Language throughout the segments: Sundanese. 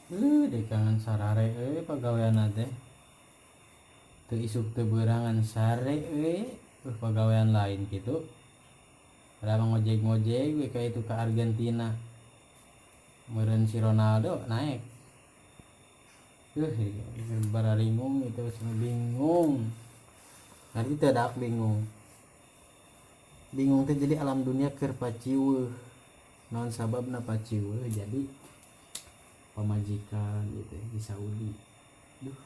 Dekangan sarare euy pagaweanna teh. Teu isuk teu beurangan sare euy. Pagawean lain kitu. Padahal mah ngojek-ngojek we ka itu ka Argentina. Meureun si Ronaldo naek. Bararingung itu bingung. Nanti teu dak bingung. Bingung teh jadi alam dunia keur paciweuh. Naon sababna paciweuh jadi pamajikan gitu ya, di Saudi. Duh.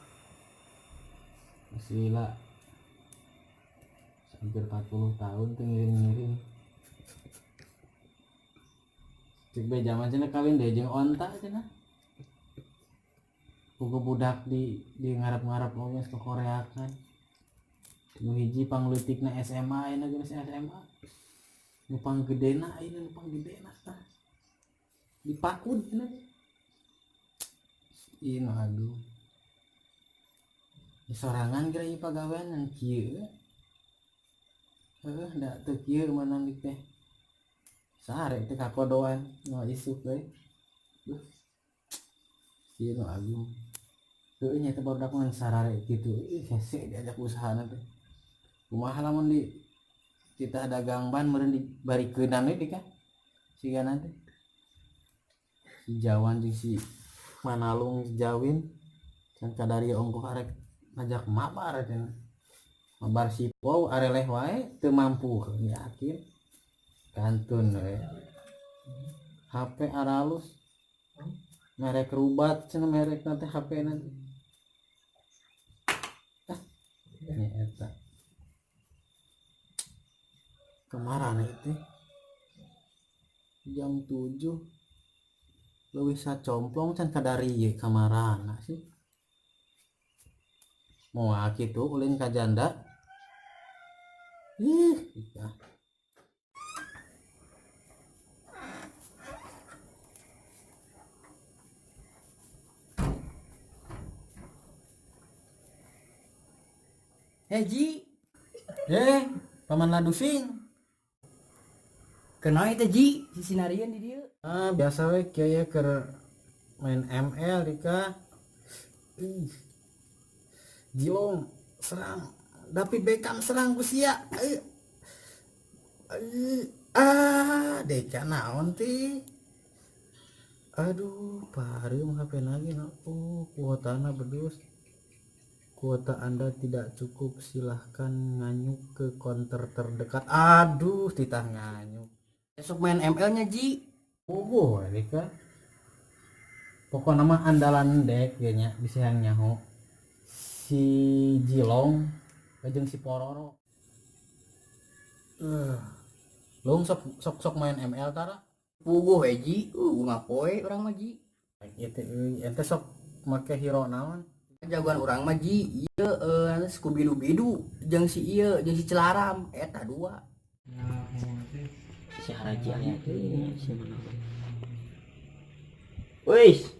Masih lila. Hampir 40 tahun tuh ngirim-ngirim. Cek be zaman cenah kawin deh jeung onta cenah. Pugu budak di ngarap-ngarap oge geus kokoreakan. Nu hiji pangleutikna SMA ayeuna geus SMA. Nu panggedena ayeuna nu panggedena tah. Di PAUD cenah. Ih nu aduh. Di sorangan geura ieu pagawean ngan kieu. Heuh da teu kieu meunang teh. Sare teh kakodoan moal isuk euy. Duh. Ieu nu agung. Heueuh nya teh barudak ngan sarare kitu. Ih hese diajak usahana teh. Kumaha lamun di titah dagang ban meureun dibarikeunan we dika. Sigana teh. Si Jawan jeung si Manalung si Jawin can kadari ongkoh arek ngajak mabar cenah. Mabar si wow areleh wae teu mampu yakin. Kantun we. HP aralus merek rubat cenah merekna teh HP na teh. Ah, nya eta. Kemarin itu jam 7 leuwih sacomplong can kadari ieu kamarana sih. Moal kitu ulin ka janda. Ih, ika. Hei Ji, Paman Ladusing. Kenal teh Ji, si sinarian di dieu. Ah, biasa we kieu ye keur main ML dika. Ih. Jilong serang. David Beckham serang ku sia. Ah, deka naon ti? Aduh, pareum HP lagi na. Oh, kuotana bedus. Kuota Anda tidak cukup, silahkan nganyuk ke konter terdekat. Aduh, titah nganyuk. Besok main ML-nya Ji. Oh, Dika. Pokoknya mah andalan dek kayaknya bisa yang nyaho. Si Jilong jeung si Pororo. Long sok main ML tara. Puguh we Ji, ngapoe urang mah Ji. Itu ente sok make hero naon? Jagoan urang mah Ji, ieu Scooby-Doo jeung si ieu jeung si Celaram eta dua. Si Haraji aya teh si mana. Wis.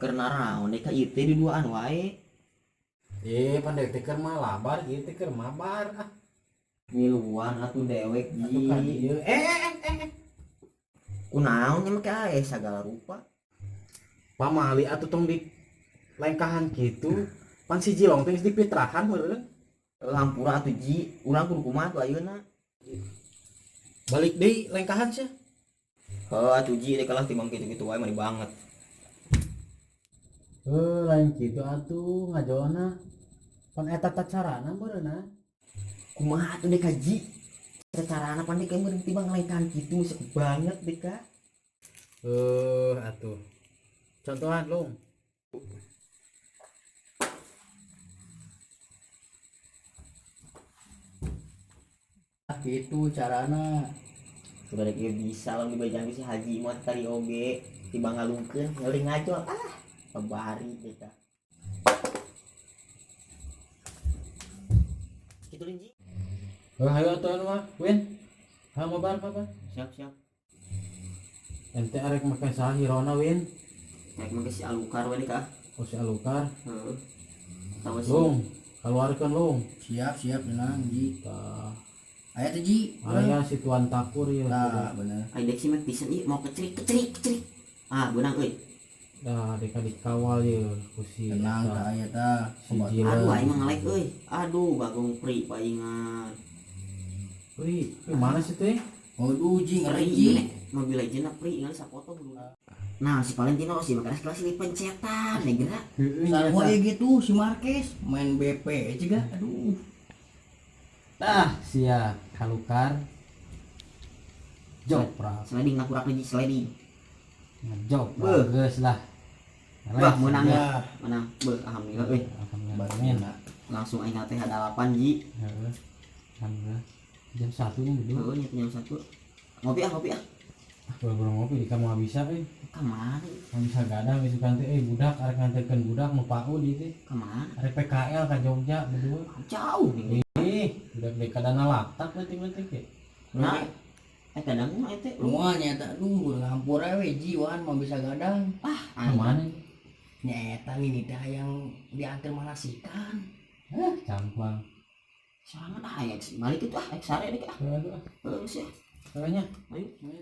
Keur naraon deui ka ieu teh di duaan wae. Pandai teh keur mah labar ieu teh keur mabar ah. Miluan atuh dewek Atuh ka Ji. dieu. Kunaon nya make ae sagala rupa. Pamali atuh tong di lengkahan kitu. Pan si Jilong teh geus dipitrahan meureun. Hampura atuh Ji, urang kudu kumaha atuh ayeuna. Balik deui lengkahan sia. Heuh atuh Ji, rek kalah timbang kitu-kitu wae mani banget. Heuh, lain kitu atuh ngajona. Pan eta teh carana meureunna. Kumaha atuh deka Ji? Carana pan deka meureun timbang lengkahan kitu geus banget deka. Heuh atuh. Contohan lung. Ah gitu carana. Sudah dek ieu bisa lamun dibajan si Haji mah tadi oge timbang ngalungkeun ngeuling ngajol ah babari deka. Kitu lin Ji. Heuh hayu atuh anu mah, Win. Hayu mabar apa? Siap siap. Ente arek make saha hirona Win? Arek make si Alukar we deka. Oh si Alukar. Heeh. Tahu si. Lung, keluarkan lung. Siap siap tenang Ji. Tah. Aya teh Ji. Aya si Tuan Takur ieu. Tah bener. Ai dek si mah pisan ieu mau kecerik kecerik kecerik. Ah, beunang euy. Dah deka dikawal ye ku si Tenang eta, tah aya tah. si Aduh, Jilen. Aing mah ngelek euy. Aduh, Bagong Pri paingan. Wih, wih, mana sih teh? Aduh, ji Pri ngeri ieu ji. nek Mobile Legend Pri ngan sapoto buru. Nah, si Valentino Rossi makanya kelas ini pencetan nih gerak. Heeh, Sarua nyata. ge gitu si Marquez main BP juga. Aduh. Ah, sia kalukar. Joprak, Sliding ngakurak lagi sliding. ngejoprak Beuh. geus lah. Bah, menang ya. Ya, Menang. Beuh, alhamdulillah euy. Alhamdulillah. Amin. Langsung aing teh ada 8 ji. Heeh. Alhamdulillah. Jam 1 nih berdua. Heeh, nya jam 1. Ngopi ah, ngopi ah. Ah, baru ngopi di kamu bisa euy. Ka mana? Moal bisa gadang isukan teh euy budak arek nganterkeun budak nu PAUD ieu teh. Ka mana? Arek PKL ka Jogja berdua. Jauh nih. Ih, budak deka dana laktak leutik-leutik ge. Nah, kadang mah teh Rumah nyata aduh ngampura we ji wan mau bisa gadang. Ah, Ka mana? Nyata nih teh yang diantar manasikan. Eh, campang. Soalnya ah, aing balik itu ah, aing sare deh ah. Aduh, ah. Heeh, sih. Caranya. Ayo. Ayo.